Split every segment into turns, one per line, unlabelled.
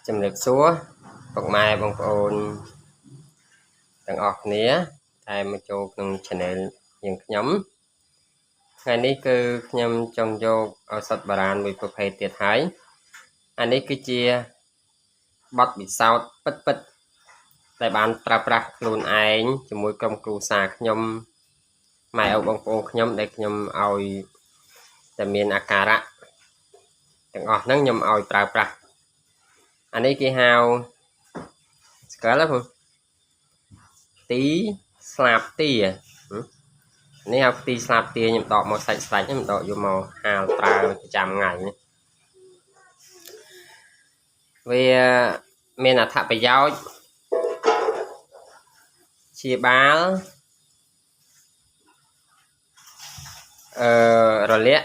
ជំរាបសួរពុកម៉ែបងប្អូនទាំងអស់គ្នាដែលមកចូលក្នុង Channel យើងខ្ញុំថ្ងៃនេះគឺខ្ញុំចង់យកឱសថបុរាណមួយប្រភេទទៀតហើយអានេះគឺជាបទពិសោធន៍ពិតពិតដែលបានប្រើប្រាស់ខ្លួនឯងជាមួយក្រុមគ្រួសារខ្ញុំម៉ែឪបងប្អូនខ្ញុំដែលខ្ញុំឲ្យតែមានអាការៈទាំងអស់ហ្នឹងខ្ញុំឲ្យប្រើប្រាស់អានេះគេហៅស្គាល់ទេបងទីស្លាបទានេះហៅទីស្លាបទាខ្ញុំដកមកសាច់ស្លាច់ខ្ញុំដកយកមកហាលប្រើប្រចាំថ្ងៃនេះវាមានអត្ថប្រយោជន៍ជាបាលអឺរលាក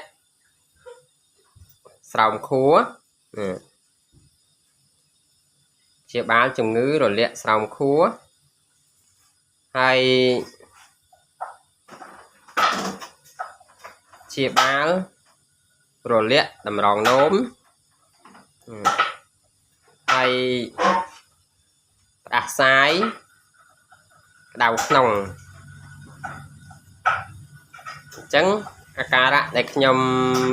ស្រោមខួរជាបាលជំងឺរលាកស្រោមខួរហើយជាបាលរលាកតម្រងនោមហើយផ្ដាសាយក្តៅក្នុងអញ្ចឹងអាការៈដែលខ្ញុំ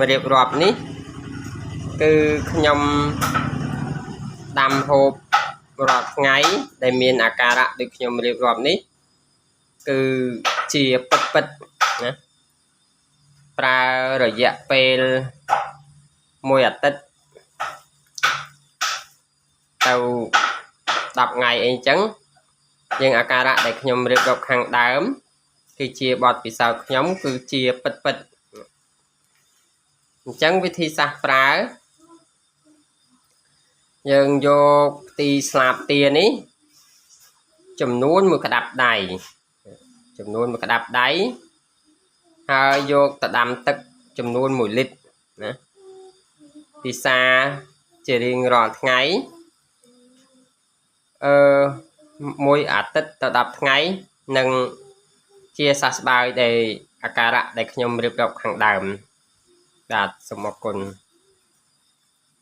រៀបរាប់នេះគឺខ្ញុំដាំហូបរាល់ថ្ងៃដែលមានអាការៈដូចខ្ញុំរៀបរាប់នេះគឺជាពិតពិតណាប្រើរយៈពេលមួយអាទិត្យទៅ10ថ្ងៃអីចឹងយើងអាការៈដែលខ្ញុំរៀបរាប់ខាងដើមគឺជាបទពិសោធន៍ខ្ញុំគឺជាពិតពិតអញ្ចឹងវិធីសាស្ត្រប្រើយើងយកផ្ទីស្លាបទានេះចំនួនមួយក្តាប់ដៃចំនួនមួយក្តាប់ដៃហើយយកទៅដាំទឹកចំនួន1លីត្រណាពិសាជារៀងរាល់ថ្ងៃអឺមួយអាទិត្យទៅ10ថ្ងៃនឹងជាសះស្បើយដែលអាការៈដែលខ្ញុំរៀបរាប់ខាងដើមបាទសូមអរគុណ។